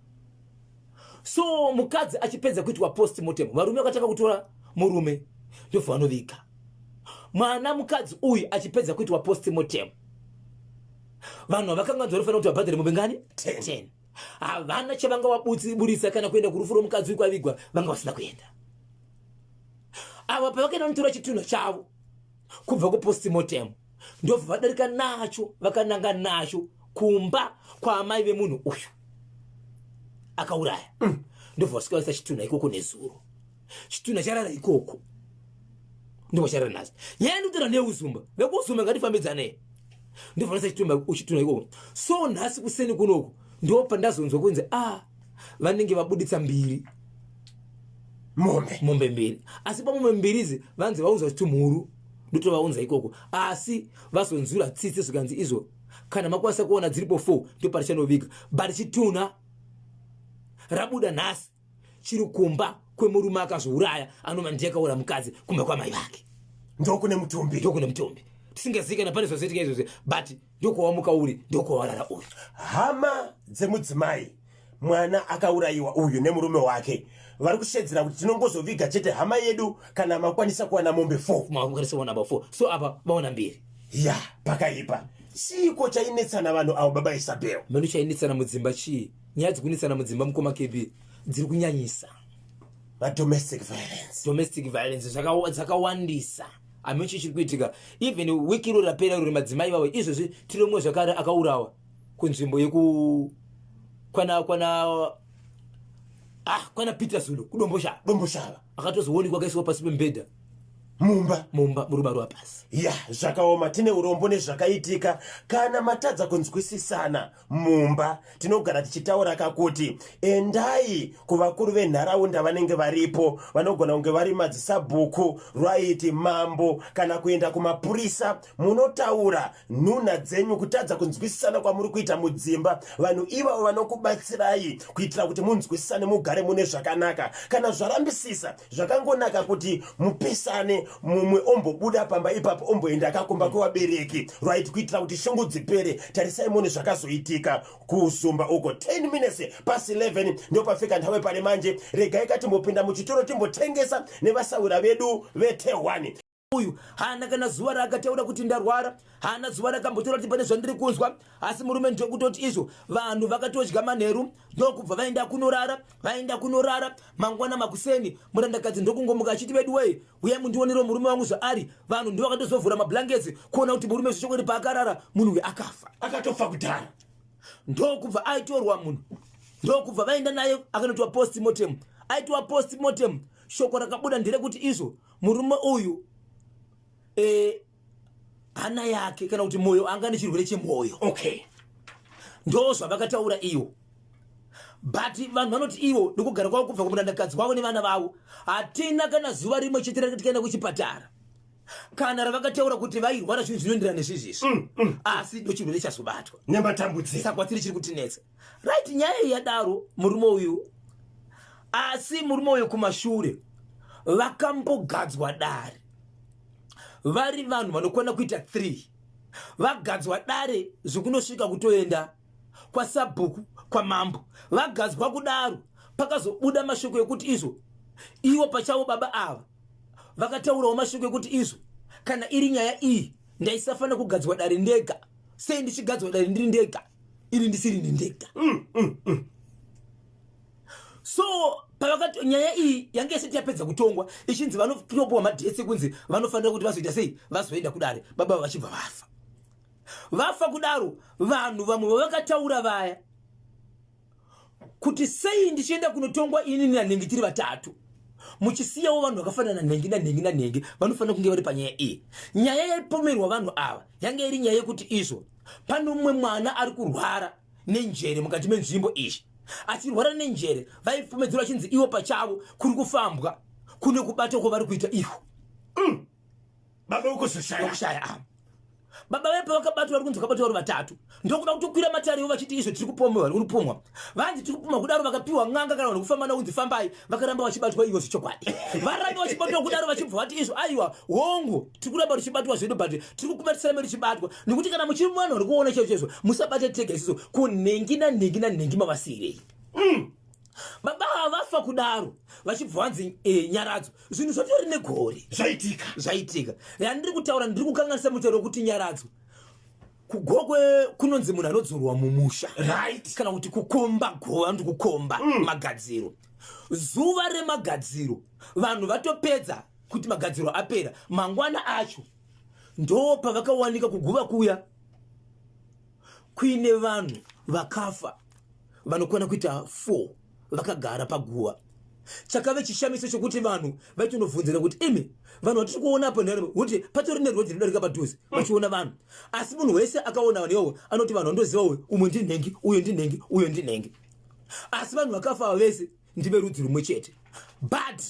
So mukadzi achipedza kuitwa postmortem, varume vakatanga kutora murume, ndobva vanoviga mwana. Mukadzi uyu achipedza kuitwa postmortem, vanhu havakanganzwa vanofanira kuti vabhadhare mombe ngani? 10. Havana chavanga vaburitsa kana kuenda kurufu rwomukadzi uyu kwavigwa, vanga vasina kuenda. Ava pavakaenda kunotora chitunha chavo kubva kupostmortem, ndobva vadarika nacho, vakananga nacho kumba kwaamai vemunhu uyu akauraya. Ndobva vasvika vaisa chitunha ikoko nezuro. Chitunha charara ikoko, ndobva charara nhasi. Nyaya ndikutora neUzumba, vekuUzumba ngatifambidzanei. Ndobva vaisa chitunha ikoko. So nhasi kuseni kunoku ndo pandazonzwa kunzi a ah, vanenge vabuditsa mbiri mombe mbiri. Asi pamombe mbiri idzi vanzi vaunza chitumhuru, ndotovaunza ikoko. Asi vazonzwira tsitsi, zvikanzi izvo kana makwanisa kuona dziripo 4 ndoparichanoviga. But chitunha rabuda nhasi chiri kumba kwemurume akazviuraya, anova ndiye akaura mukadzi, kumba kwamai vake. Ndokune mutumbi. Ndokune mutumbi. Tisingazivi kana pane zvazoitika izvozvo, but ndokwawamuka uri, ndokwawarara uri. Hama dzemudzimai, mwana akaurayiwa uyu nemurume wake, vari kushedzera kuti tinongozoviga chete hama yedu kana makwanisa kuwana mombe 4. Makwanisa kuwana 4, so apa vaona mbiri. Ya, pakaipa. Chiiko chainetsana vanhu avo, baba Isabel? Mano chainetsana mudzimba chii? Nyaya dzikunetsana mudzimba, mukoma KB, dziri kunyanyisa. Madomestic violence. Domestic violence dzakawandisa. Hameno chii chiri kuitika. Even wiki iro rapera iro, madzimai vavo izvozvi tiri umwe zvakare akaurawa kunzvimbo yeku kwana Peter Zulu, kuDomboshava. Domboshava. Akatozoonekwa akaiswa pasi pemubhedha. Mumba. Mumba, murubaruwa pasi. Ya, zvakaoma. Tine urombo nezvakaitika. Kana matadza kunzwisisana mumba, tinogara tichitaura kakuti endai kuvakuru venharaunda vanenge varipo, vanogona kunge vari madzisabhuku, right, mambo, kana kuenda kumapurisa, munotaura nhunha dzenyu, kutadza kunzwisisana kwamuri kuita mudzimba. Vanhu ivavo vanokubatsirai kuitira kuti munzwisisane, mugare mune zvakanaka. Kana zvarambisisa, zvakangonaka kuti mupesane, mumwe ombobuda pamba ipapo, omboenda akakumba kwevabereki, right, kuitira kuti shungu dzipere. Tarisai mune zvakazoitika kuZumba uko. 10 minutes past 11 ndopafika nthawe pale manje. Regai katimbopinda muchitoro, timbotengesa nevasawira vedu vete1. Uyu haana kana zuva raakataura kuti ndarwara, haana zuva rakambotaura kuti pane zvandiri kunzwa. Asi murume ndokutoti izvo vanhu vakatodya manheru, ndokubva vaenda kunorara. Vaenda kunorara, mangwana makuseni murandakadzi ndokungomuka achiti, "Vedu wei, uyai mundionero murume wangu zvaari." Vanhu ndo vakatozovhura mablankets kuona kuti murume zvechokwadi paakarara munhu uyu akafa. Akatofa kudhara. Ndokubva aitorwa munhu, ndokubva vaenda naye akanoitwa postmortem. Aitwa postmortem, shoko rakabuda nderekuti izvo murume uyu hana yake kana kuti mwoyo, anga nechirwere chemwoyo. Ndo zvavakataura ivo. But vanhu vanoti ivo nekugara kwavo kubva kumurandakadzi wavo nevana vavo, hatina kana zuva rimwe chete rakati tikaenda kuchipatara kana ravakataura kuti vairwara zvinhu zvinoenderana nezvizvizvi. Asi ndochirwere chazobatwa nematambudziko. Saka kwatiri chiri kutinetsa, right? Nyaya iyi yadaro, murume uyu, asi murume uyu kumashure vakambogadzwa dare vari vanhu vanokwana kuita 3. Vagadzwa dare zvekunosvika kutoenda kwasabhuku, kwamambo. Vagadzwa kudaro, pakazobuda mashoko ekuti izvo ivo pachavo baba ava vakataurawo mashoko ekuti izvo kana iri nyaya iyi ndaisafanira kugadzwa dare ndega. Sei ndichigadzwa dare ndiri ndega, iri ndisiri ndi ndega? So pavakati nyaya iyi yange isati yapedza kutongwa, ichinzi vanopiwa madates ekunzi vanofanira kuti vazoita sei, vazoenda kudare, baba vachibva vafa. Vafa kudaro, vanhu vamwe vavakataura vaya kuti sei ndichienda kunotongwa ini nanhengi tiri vatatu, muchisiyawo vanhu vakafanana nanhengi nanhengi nanhengi vanofanira kunge vari panyaya iyi? Nyaya yaipomerwa vanhu ava yange iri nyaya yekuti izvo pane mumwe mwana ari kurwara nenjere mukati menzvimbo izvi. Achirwara nenjere, vaipomedzerwa achinzi ivo pachavo kuri kufambwa kune kubata kwavari kuita ivo. Baba ukuzoshaya. Kushaya ava baba vepo vakabatwa, vari kunzi vakabatwa vari vatatu, ndokuda kutokwira matare ivo vachiti izvo tiri kupomwa, vari kupomwa. Vanzi tiri kupomwa kudaro, vakapiwa n'anga kana vanhu kufamba nakunzi fambai, vakaramba vachibatwa ivo zvechokwadi. Varamba vachibatwa kudaro, vachibva vati izvo aiwa, hongu, tiri kuramba tichibatwa zvedu, but tiri kukuma tisarambe tichibatwa, nekuti kana muchiri vanhu vari kuona chaizvo chaizvo, musabate tega isusu, kunhengi nanhengi nanhengi mavasiyirei. Baba havafa kudaro, vachibva vanzi nyaradzo. Zvinhu zvatori negore. Zvaitika. Zvaitika. Yandiri kutaura, ndiri kukanganisa mutauro wekuti nyaradzo. Kugokwe kunonzi munhu anodzorwa mumusha, kana kuti kukomba gova, vanoti kukomba. Magadziro, zuva remagadziro, vanhu vatopedza. Kuti magadziro apera, mangwana acho ndo pavakawanika kuguva kuya kuine vanhu vakafa vanokwana kuita 4 vakagara paguva. Chakave chishamiso chokuti vanhu vaitonobvunzira kuti, imi vanhu vatiri kuona apo kuti patori nerodhi rinodarika padhuze, vachiona vanhu, asi munhu wese akaona vanhu ivavo anoti vanhu vandoziva, uyu umwe ndinhengi, uyo ndinhengi, uyo ndinhengi, asi vanhu vakafa ava vese ndiverudzi rumwe chete. But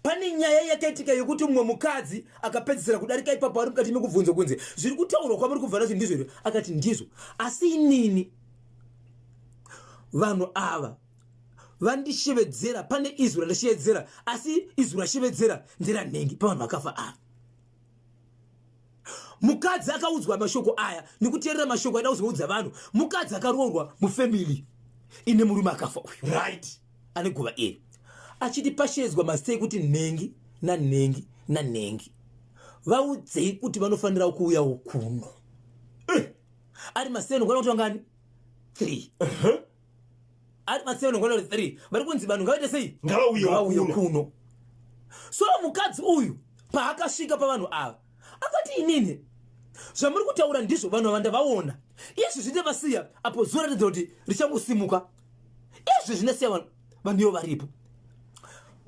pane nyaya yakaitika yekuti mumwe mukadzi akapedzisira kudarika ipapo ari mukati mekubvunzwa kunzi, zviri kutaurwa kwamuri kubva nazvo ndizvo here? Akati ndizvo, asi inini vanhu ava vandishevedzera, pane izwi randashevedzera, asi izwi rashevedzera nderanhengi pavanhu vakafa ava. Mukadzi akaudzwa mashoko aya nekuteerera mashoko aida kuzoudza vanhu, mukadzi akaroorwa mufamily ine murume akafa uyu, ane guva iri, achiti pashedzwa mazita ekuti nhengi nanhengi nanhengi, vaudzei kuti vanofanira kuuyawo kuno. Ari maseno kwana kuti vangani? 3. Ari maseno kwana kuti 3 vari kunzi vanhu ngavaite sei? Ngavauye. Ngavauye kuno. Kuno. So mukadzi uyu paakasvika pavanhu ava akati, inini zvamuri kutaura ndizvo, vanhu ava ndavaona izvi zvindavasiya apo zuva ratadza kuti richangosimuka, izvi zvinasiya vanhu, vanhu ivo varipo,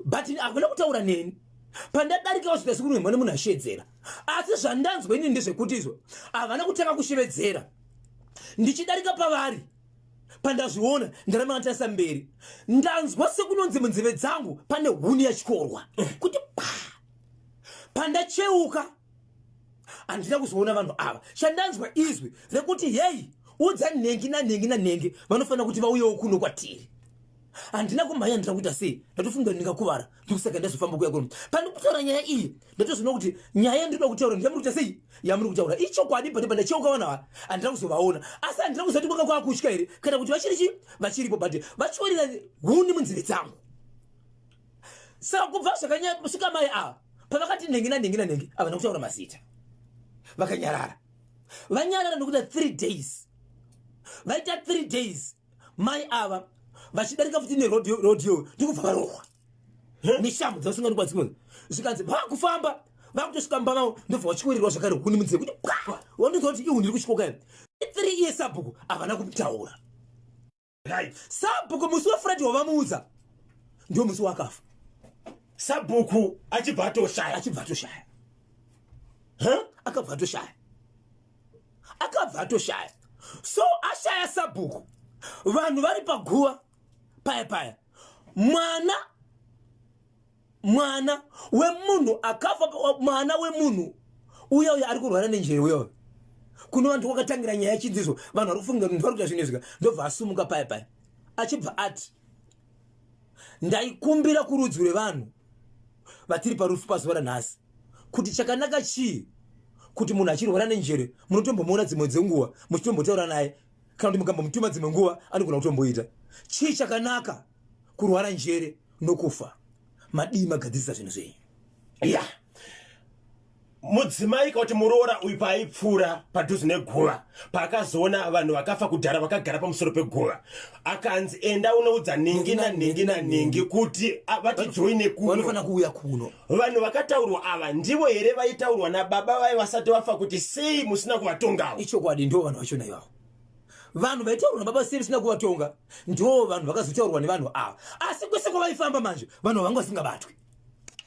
but havana kutaura neni. Pandadarika vasvika sekuru nemwana munhu ashedzera, asi zvandanzwa inini ndezvekuti izvo havana kutanga kushevedzera ndichidarika pavari. Pandazviona ndaramba ndatarisa mberi, ndanzwa sekunonzi munzeve dzangu pane huni yatyorwa kuti pa. Pandacheuka handina kuzoona vanhu ava. Chandanzwa izwi rekuti, hei, udza nhengi nanhengi nanhengi vanofanira kuti vauyewo kuno kwatiri. Handina kumhanya, handina kuita sei, ndatofunga kuti ndingakuvara, ndikusaka ndazofamba kuya kuno. Pandikutaura nyaya iyi ndatozoona kuti nyaya yandinoda kutaura ndiyamuri kuita sei, yamuri kutaura ichokwadi. Pane pandacheuka vanhu ava handina kuzovaona, asi handina kuziva kuti kwanga kwakutya here kana kuti vachiri chi vachiripo, but vachiorera huni munzeve dzangu. Saka kubva zvakasvika mai ava pavakati nhengi nanhengi nanhengi, havana kutaura mazita, vakanyarara. Vanyarara nokuita 3 days, vaita 3 days mai ava vachidarika futi nerodhiyo, ndikubva varohwa neshamhu dzavasinganikwa dzimwe. Zvikanzi vakufamba vakutosvika mumba mavo, ndobva vachiwirirwa zvakare huni munzeve kuti pwa. Wandonzwa kuti ihuni iri kutyoka iri. 3 years sabhuku havana kumutaura. Sabhuku musi weFriday wavamuudza ndio musi wakafa. Sabhuku achibva atoshaya? Achibva atoshaya. Huh? Akabva atoshaya, akabva atoshaya. So ashaya sabhuku, vanhu vari paguva paya paya, mwana wemunhu akafa, mwana wemunhu uya uya ari kurwara nenjere uya uya kuno vantu kwakatangira nyaya yachinzizo, vanhu vari kufunga kuti vari kuita zvinhu izvi, ndobva asumuka paya paya achibva ati, ndaikumbira kurudzi rwevanhu vatiri parufu pazuva ranhasi kuti chakanaka chii kuti munhu achirwara nenjere munotombomuona dzimwe dzenguva muchitombotaura naye, kana kuti mukambomutuma dzimwe nguva anogona kutomboita chii? Chakanaka kurwara njere nokufa? Madii magadzirisa zvinhu zvenyu? Ya, mudzimai kana kuti muroora uyu paaipfuura padhuze neguva, paakazoona vanhu vakafa kudhara vakagara pamusoro peguva, akanzi, enda unoudza nhingi nanhingi nanhingi kuti vatijoine kuno. Vanofanira kuuya kuno. Vanhu vakataurwa ava ndivo here vaitaurwa nababa vai vasati vafa kuti sei musina kuvatongawo? Ichokwadi, ndo vanhu vachona ivavo. Vanhu vaitaurwa nababa sei musina kuvatonga ndo vanhu vakazotaurwa nevanhu ava, asi kwese kwavaifamba manje vanhu vanga vasingabatwi.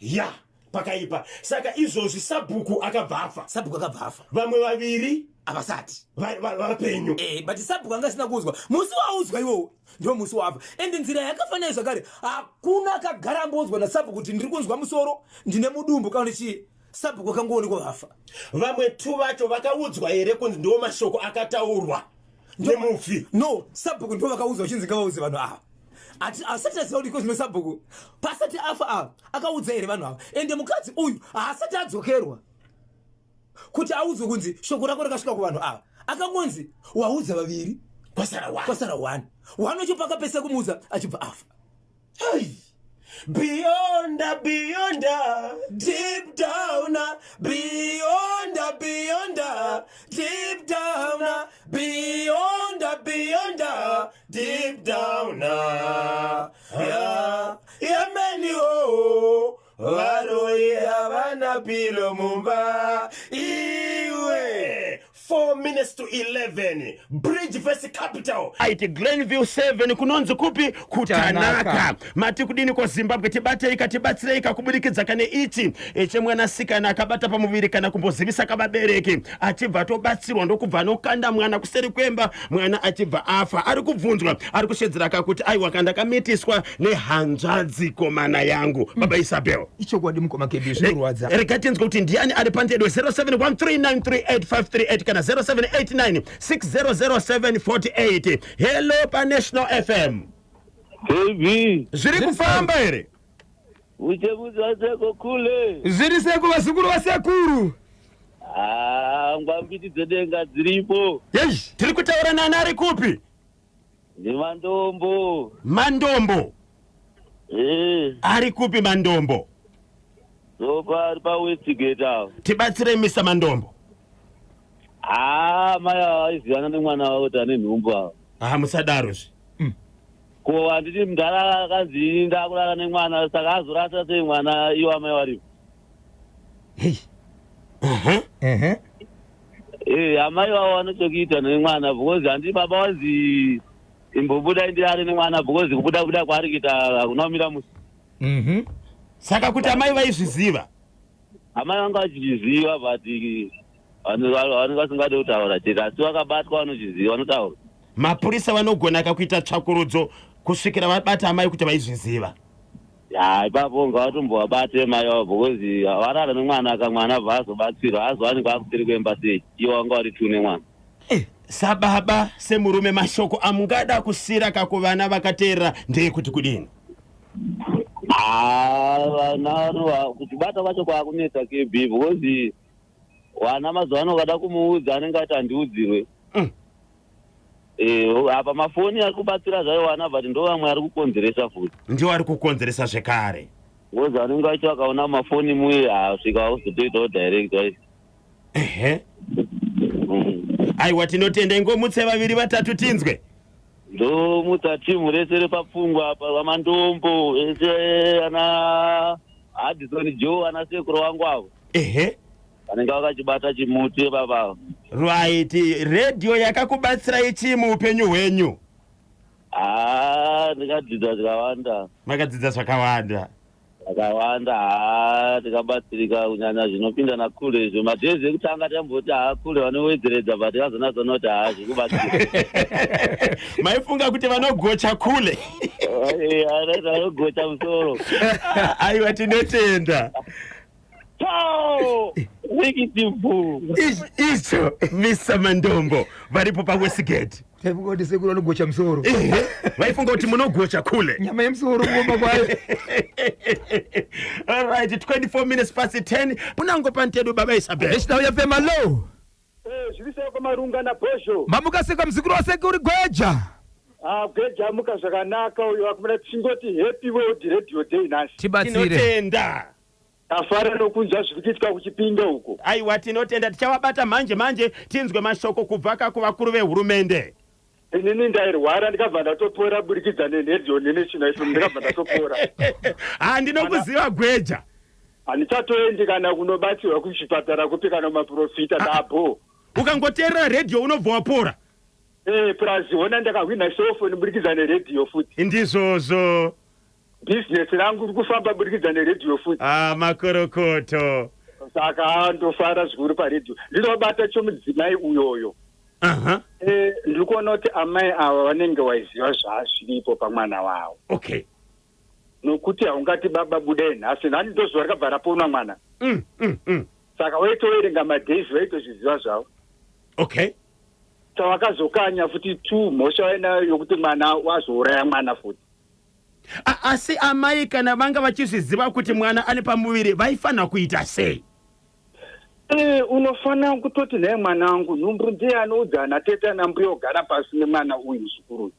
Ya, pakaipa. Saka izvozvi sabhuku akabva afa? Sabhuku akabva afa. Vamwe vaviri havasati vapenyu? But sabhuku anga asina kuudzwa. Musi waudzwa iwowo ndo musi wafa, ende nzira yakafanira zvakare hakuna akagara amboudzwa nasabhuku kuti ndiri kunzwa musoro, ndine mudumbu kana kuti chii. Sabhuku akangoonekwa vafa. Vamwe tu vacho vakaudzwa here kunzi ndiwo mashoko akataurwa nemufi? No, sabhuku ndo vakaudzwa vachinzi ngavaudze vanhu ava. Asati aziva kuti kozvino sabhuku pasati afa ava akaudza here vanhu ava? Ende mukadzi uyu haasati adzokerwa kuti audzwe kunzi shoko rako rakasvika kuvanhu ava. Akangonzi waudza vaviri, kwasara one. Kwasara one. One wacho pakapesa kumuudza achibva afa. Hey. Beyond, beyond, deep down, beyond, beyond, deep down, beyond, beyond, deep down. Yeah, yeah, many oh. Varoi havana pilo mumba. Iwe. 4 minutes to 11, Bridge Vest Capital aiti Glenview 7, kunonzi kupi? Kutanaka. Tanaka. Mati kudini ko Zimbabwe? Tibateika, tibatsireika kubudikidza kane ichi chemwanasikana akabata pamuviri kana kumbozivisa kavabereki, achibva atobatsirwa, ndokubva anokanda mwana kuseri kwemba, mwana achibva afa. Ari kubvunzwa, ari kushedzeraka kuti aiwa, kandakamitiswa nehanzvadzi komana yangu. Baba Isabel. Ichokwadi, mukoma Kebi, zvinorwadza. Rega tinzwe kuti ndiani ari pandedo. 0713938538 kana 0789600748. Hello, paNational FM. Baby, Zviri kufamba here? Uchemuzi waseko kule. Zviri seku, vazukuru vasekuru. Ah, ngwambiti dzedenga dziripo. Yei. Tiri kutaura nani, ari kupi? Nemandombo. Mandombo. Eh, Ari kupi Mandombo? Zopa ari pa Westgate apo. Tibatsirei, Mr Mandombo. Ah, mai ava vaizivana nemwana wavo kuti ane nhumbu ava. Ha, musadarozve. Ko handiti mudhara akanzi ini ndakurara nemwana, saka azorasa sei mwana iwo amai varipo? Hei. Aha. Ehe. Eh, amai vavo vanochokuita nemwana because handiti baba wanzi imbobuda ndirare nemwana, because kubuda buda kwaari kuita hakuna kumira musi. Saka kuti amai vaizviziva? Amai vanga vachichiziva, but vanenge vasingade kutaura chete, asi vakabatwa vanochiziva, vanotaura. Mapurisa vanogonaka kuita tsvakurudzo kusvikira vabata amai kuti vaizviziva. Ya, ipapo ngavatombovabate mai vavo, because varara nemwana aka, mwana bva azobatsirwa, azowanikwa akuseri kuemba sei ivo vanga vari two nemwana? Sababa, semurume, mashoko amungada kusira kakuvana vakateerera ndeyekuti kudini? Ah, vana kuchibata kwacho kwakunetsa, KB, because vana mazuva ano ukada kumuudza anenge ati handiudzirwe. Eh, apa mafoni ari kubatsira zvayo vana, but ndo vamwe ari kukonzeresa futi. Ndiwo ari kukonzeresa zvekare. Because vanenge vacho vakaona mafoni muye, asvika vakuzotoitawo direct vai. Ehe. Aiwa, tinotenda. Ingomutse vaviri vatatu tinzwe. Ndomutsa timu rese repapfungwa apa, vamandombo ese, ana Hadison Joe, ana sekuru wangu avo vanenge vakachibata chimuti baba. Right, redhiyo yakakubatsirai chii muupenyu hwenyu? Haa, ndikadzidza zvakawanda. Makadzidza zvakawanda. Zvakawanda. Haa, tikabatsirika, kunyanya zvinopinda nakule izvo. Madhezi ekutanga tamboti haa, kule vanowedzeredza, but tikazonatsoona kuti haa, zviri kubatsira. Maifunga kuti vanogocha kule. Vanogocha musoro. Aiwa, tinotenda. Pao! Wikitipu. Icho Mr Mandombo varipo paWestgate. Taifunga kuti sekuru vanogocha musoro. Ehe, vaifunga kuti munogocha kule. Nyama yemusoro kuoma kwayo. Alright, 24 minutes past 10, munango pantedu, baba Isabel. National FM, hello. Zviri sei kwamarunga nabhozho? Mamuka seka, muzukuru wasekuru Gweja. Ah, Gweja amuka zvakanaka uyo. Akumira tichingoti happy World Radio Day nhasi. Tibatsire. Tinotenda. Tafara nokunzwa zviri kuitika kuChipinge uko. Aiwa, tinotenda. Tichavabata manje manje tinzwe mashoko kubva kakuvakuru vehurumende. Inini ndairwara, ndikabva ndatopora burikidza neredhiyo neNational FM, ndikabva ndatopora. Ha, ndinokuziva, Gweja. Handichatoendi kana kunobatsirwa kuchipatara kupi kana kumaprofita, ndabo. Ukangoteerera redhiyo unobva wapora. Eh, plus hona ndakahwina cellphone burikidza neredhiyo futi. Ndizvozvo. Bhizinesi rangu riri kufamba burikidza neredhiyo futi. Ah, makorokoto. Saka ndofara zvikuru paredhiyo. Ndinobata chomudzimai uyoyo. Eh, ndiri kuona kuti amai ava vanenge vaiziva zvazviripo pamwana wavo, nokuti haungati baba budai nhasi nhani, ndozuva rakabva raponwa mwana. Saka waitoverenga madays, vaitozviziva zvavo. Tawakazokanya futi two mhosva vainayo yokuti mwana wazouraya mwana futi. Asi amai kana vanga vachizviziva kuti mwana ane pamuviri, vaifanira kuita sei? E, unofanira kutoti nhaye mwana wangu, nhumbu ndiye anoudza ana tete ana mbuya, ogara pasi nemwana uyu, muzukuru uyu.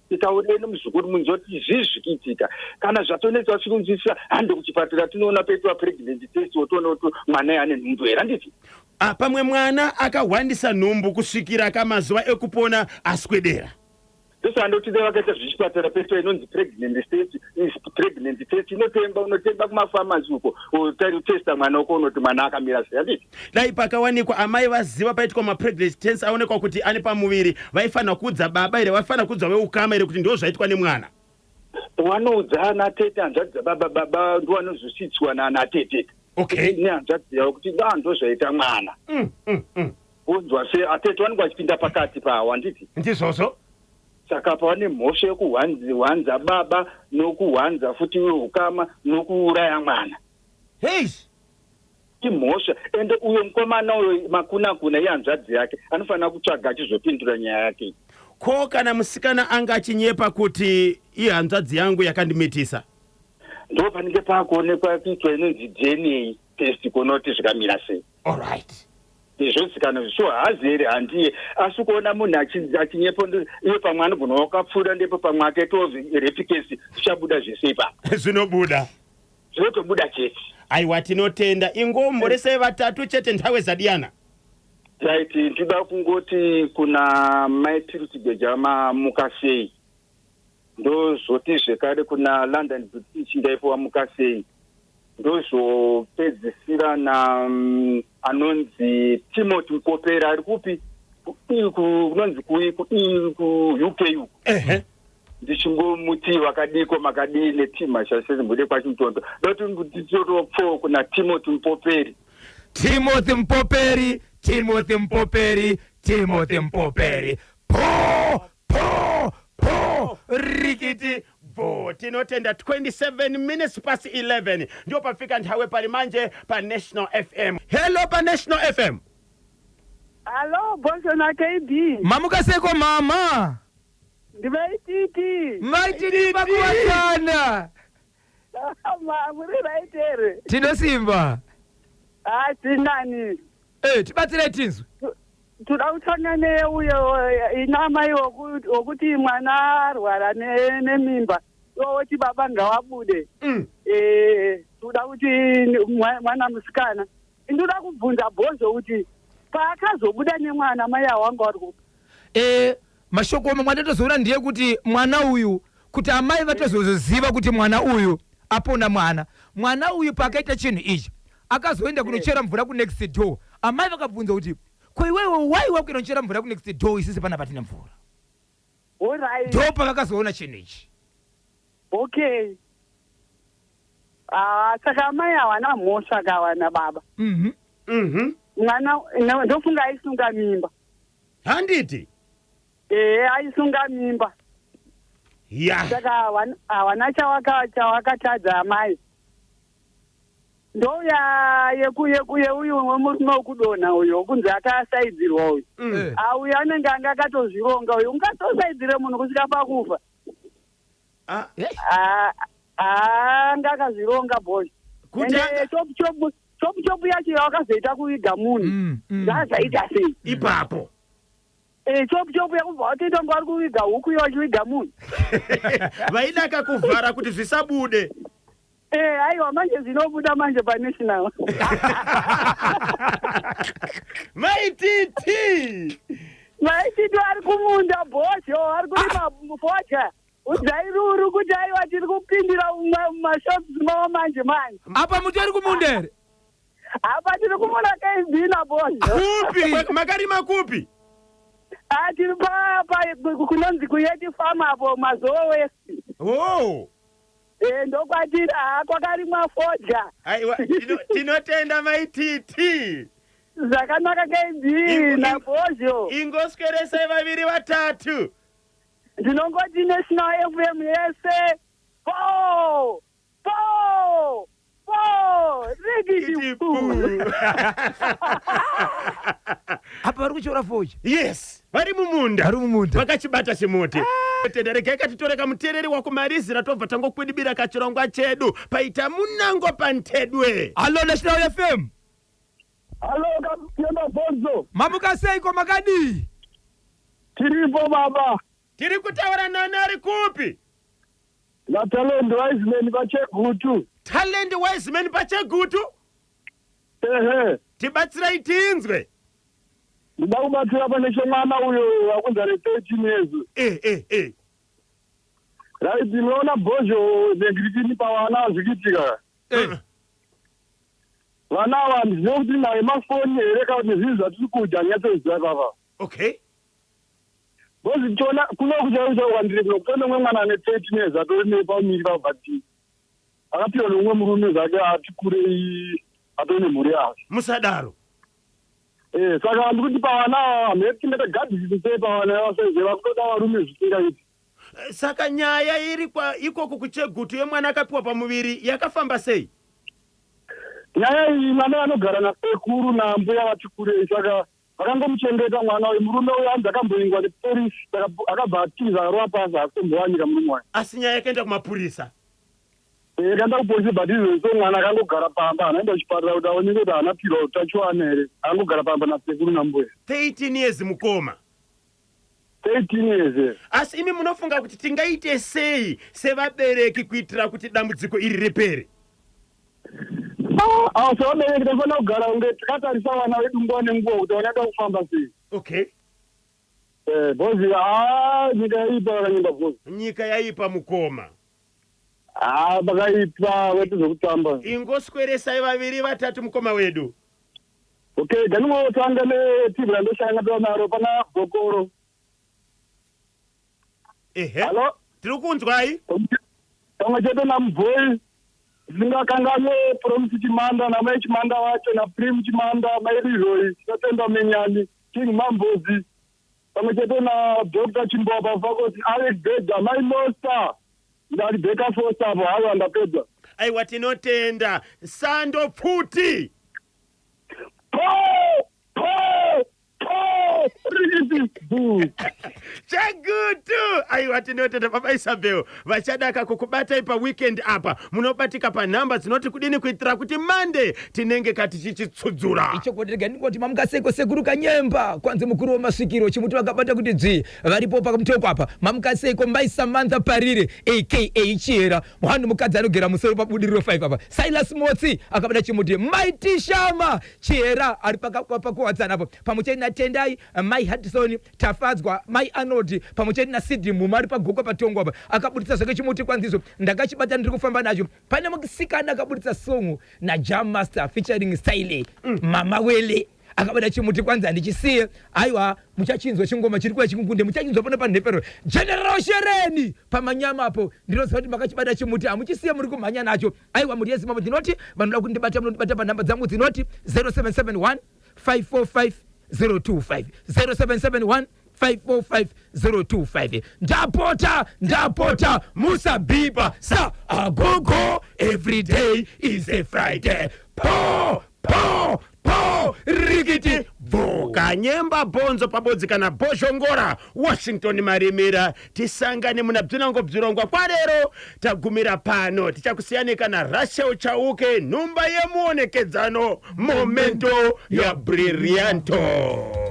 Titaureni muzukuru, munzoti zvii zvikuitika. Kana zvatonetsa tikunzwisisa, hande kuchipatara tinoona paitwa pregnancy test, wotoona kuti mwana ane nhumbu here, handiti? Ah, pamwe mwana akahwandisa nhumbu kusvikira kamazuva ekupona aswedera. Ndosaka ndoti dai vakaita zvechipatara peto inonzi pregnant test, pregnant test inotemba, unotemba kumafamasi uko, utesta mwana uko, unoti mwana akamira sei, handiti? Dai pakawanikwa amai vaziva paitwa mapregnancy test aonekwa kuti ane pamuviri, vaifanira kuudza baba here, vaifanira kuudza veukama here kuti ndo zvaitwa nemwana? Wanoudza ana tete, hanzvadzi dzababa, baba ndo vanozosvitswa naana tete. Nehanzvadzi yavo kuti da ndo zvaita mwana. Wonzwa se atete vanenge vachipinda pakati pawo, handiti? Ndizvozvo. Saka pava nemhosva yekuhwanza baba nokuhwanza futi ukama nokuuraya mwana. Hei. Imhosva. Ende uyo mukomana uyo makuna kuna ihanzvadzi yake, anofanira kutsvaga achizopindura nyaya yake. Ko kana musikana anga achinyepa kuti ihanzvadzi yangu yakandimitisa? Ndo panenge paakuonekwa kuitwa inonzi DNA test kuona kuti zvikamira sei. Alright. Zvozikanwa so haazi here, handiye. Asi kuona munhu achinyepa iye pamwe anogona wakapfuura, ndipo pamwe akaitawo rape case, zvichabuda zvese ipapo. Zvinobuda. Zvinotobuda chete. Aiwa, tinotenda. Ingomboresai vatatu chete, nthawe zadiyana. Right, ndinoda kungoti kuna Mai Purity Geja, mamuka sei? Ndozoti zvekare kuna London British ndaipo, wamuka sei? Ndozopedzisira na anonzi Timothy Mukopera ari kupi, kunonzi kuUK uku. Ndichingomuti vakadiko, makadii netima shasezimbude kwachimutondo. Ndoti nditotopfo kuna Timothy Mupoperi. Timothy Mpoperi, Timothy Mpoperi, Timothy Mpoperi, po po po, rikiti. Bo, tinotenda. 27 minutes past 11 ndio pafika nthawe pali manje pa National FM. Hello, pa National FM. Alo, Bonzo na KB. Mamuka seko, mama? Ndivaititi. Maititi pakuvatana. Muri right here? Tinosimba. Ah, tinani. Tibatsirei tinzwe. Toda kutanga neuyo ina mai wokuti mwana arwara nemimba, iwo woti baba ngawabude. Toda kuti mwana musikana, ndoda kubvunza Bhozho kuti paakazobuda nemwana, mai awanga vari kupi? Mashoko mamwe andatozoona ndiye kuti mwana uyu, kuti amai vatozoziva kuti mwana uyu apona, mwana uyu paakaita chinhu ichi akazoenda kunochera mvura kunext door. Amai vakabvunza kuti, "Ko iwewe wai wakuinochera mvura kunext door, isisi pana patine mvura?" Alright. Ndo pavakazoona chinhu ichi. Okay. Ah, saka amai hawana mhosva kawana baba. Mwana ndofunga aisunga mimba. Handiti? Ehe, aisunga mimba. Saka hawana chawakatadza amai. Ndouya yeuyu wemurume wekudonha uyu, wokunzi akasaidzirwa uyu. Auyu anenge anga akatozvironga uyu. Ungatosaidzire munhu kusvika pakufa? Ah. Ah, anga akazvironga, boy. Kuti Ende chopu chopu chopu chopu yacho yawakazoita kuviga munhu, zvazaita sei? Ipapo. Chopu chopu yakubva watoita kunge vari kuviga huku, iwo achiviga munhu. Vaidaka kuvhara kuti zvisabude. Aiwa, manje zvinobuda manje paNational. Maititi. Maititi ari kumunda, Bhozho, ari kurima fodya. Udzai Ruru kuti aiwa, tiri kupindira mumashops mavo manje manje. Apa mutori kumunda here? Apa tiri kumunda keizina, Bhozho. Kupi? Makarima kupi? Ah, tiri pa kunonzi kuYeti Farm apo, Mazowe West. Oh. Ndokwatiri, ha, kwakarimwa fodya. Aiwa, tinotenda Maititi. Zvakanaka, KB naBhozho. Ingosweresai vaviri vatatu. Ndinongoti National FM yese, po po po, rikiti pu. Apa vari kuchora fodya. Yes, vari mumunda. Vari mumunda. Vakachibata chimuti. Tenda, regai katitore kamuteereri wakumarizira, tobva tangokwidibira kachirongwa chedu paita munango pantedwe. Hallo, National FM. Halo, Kayemba, Bonzo. Mamuka seiko, makadii? Tiripo, baba. Tiri kutaura nani, ari kupi? NaTalent Wiseman paChegutu. Talent Wiseman paChegutu. Ehe. Tibatsirai tinzwe. Ndoda kubatsira pane chemwana uyo akunzi ane 13 years. Eh eh eh. Right, unoona bhozho negritini pavana zvikiitika. Eh. Vana ava handizive kuti naye mafoni here kana kuti nezvinhu zvatiri kudya nyatsoziva ipapa. Okay. Because tichiona kunoku chaiko chaiko kwandiri kuno kutone umwe mwana ane 13 years atori nepamiri pa but akapiwa neumwe murume zvake ati kurei atori nemhuri yake. Musadaro. Eh, saka ndikuti pavana ava hamene tingaita gadzirisi sei pavana ava sezvo vakutoda varume zvisingaiti. Saka nyaya iri kwa ikoko kuChegutu yemwana akapiwa pamuviri yakafamba sei? Nyaya iyi mwana anogara nasekuru nambuya vati kurei saka vakangomuchengeta mwana uyu. Murume uyu anzi akamboingwa nepolisi saka akabva atiza akarova pasi haasi murume wayo. Asi nyaya yakaenda kumapurisa. Eh, yakaenda kupolisi but izvozvo so mwana akangogara pamba haana kuenda kuchipatara kuti aoneke kuti haana pirwa utachiwana here akangogara pamba nasekuru nambuya. 13 years mukoma. 13 years yes. Asi imi munofunga kuti tingaite sei sevabereki kuitira kuti dambudziko iri ripere? Ah, sevabereki tinofanira kugara kunge takatarisa vana vedu nguva nenguva kuti vanoda kufamba sei. Okay. Eh, bhozi haa nyika yaipa vakanyimba bhozi. Nyika yaipa mukoma. Haa pakaipa kwete zvekutamba. Ingosweresai vaviri vatatu mukoma wedu. Okay, ganingotanga neteam randoshanda tova naro pana Bhokoro. Ehe. Hello? Tiri kunzwai. Pamwe chete naMubvoi ndisingakanganwe Promise Chimanda namai Chimanda wacho naPrim Chimanda mai Leroy tinotenda Menyani King Mambozi pamwe chete naDr Chimbopa Fakoti Alex Beda mai Mosta ndari Beka Foster apo haiwa ndapedza. Aiwa tinotenda sando pfuti. Po! Po! Po! Rikiti! Bu! Chegutu! Aiwa tinotenda baba Isabel vachadaka kukubatai paweekend apa munobatika panhamba dzinoti kudini kuitira kuti Monday tinenge katichichitsudzura. Ichokwadi rega ndingoti mamuka seiko sekuru Kanyemba kwanzi mukuru wemasvikiro chimuti vakabata kuti dzvi varipo paMutoko apa mamuka seiko mai Samantha Parire aka Chihera mhani mukadzi anogera musoro pabudiriro 5 apa Silas Motsi akabata chimuti mai Tishama Chihera ari pakuwadzana apo pamwe chete naTendai mai Hudson Tafadzwa mai Arnold pamwe chete naSidney Muma ari pagokwa patongo apa akabuditsa zvake chimuti kwanzizo ndakachibata ndiri kufamba nacho pane musikana akabuditsa song naJam Master featuring Style Mama Wele akabata chimuti kwanzi handichisiye aiwa muchachinzwa chingoma chiri kuya chikungunde muchachinzwa pano panhepero General Shereni pamanyama apo ndinoziva kuti makachibata chimuti hamuchisiye muri kumhanya nacho aiwa mhuri yeZimbabwe ndinoti vanoda kundibata munondibata panhamba dzangu dzinoti 0771 545 025 0771 545 025 ndapota ndapota musabhipa sa agogo every day is a Friday po po po rikiti bvo Kanyemba bhonzo pabodzi kana bhozhongora Washington Marimira tisangane muna bzinango bzirongwa kwarero tagumira pano tichakusiyani kana Rachel Chauke nhumba yemuonekedzano momento ya brillianto.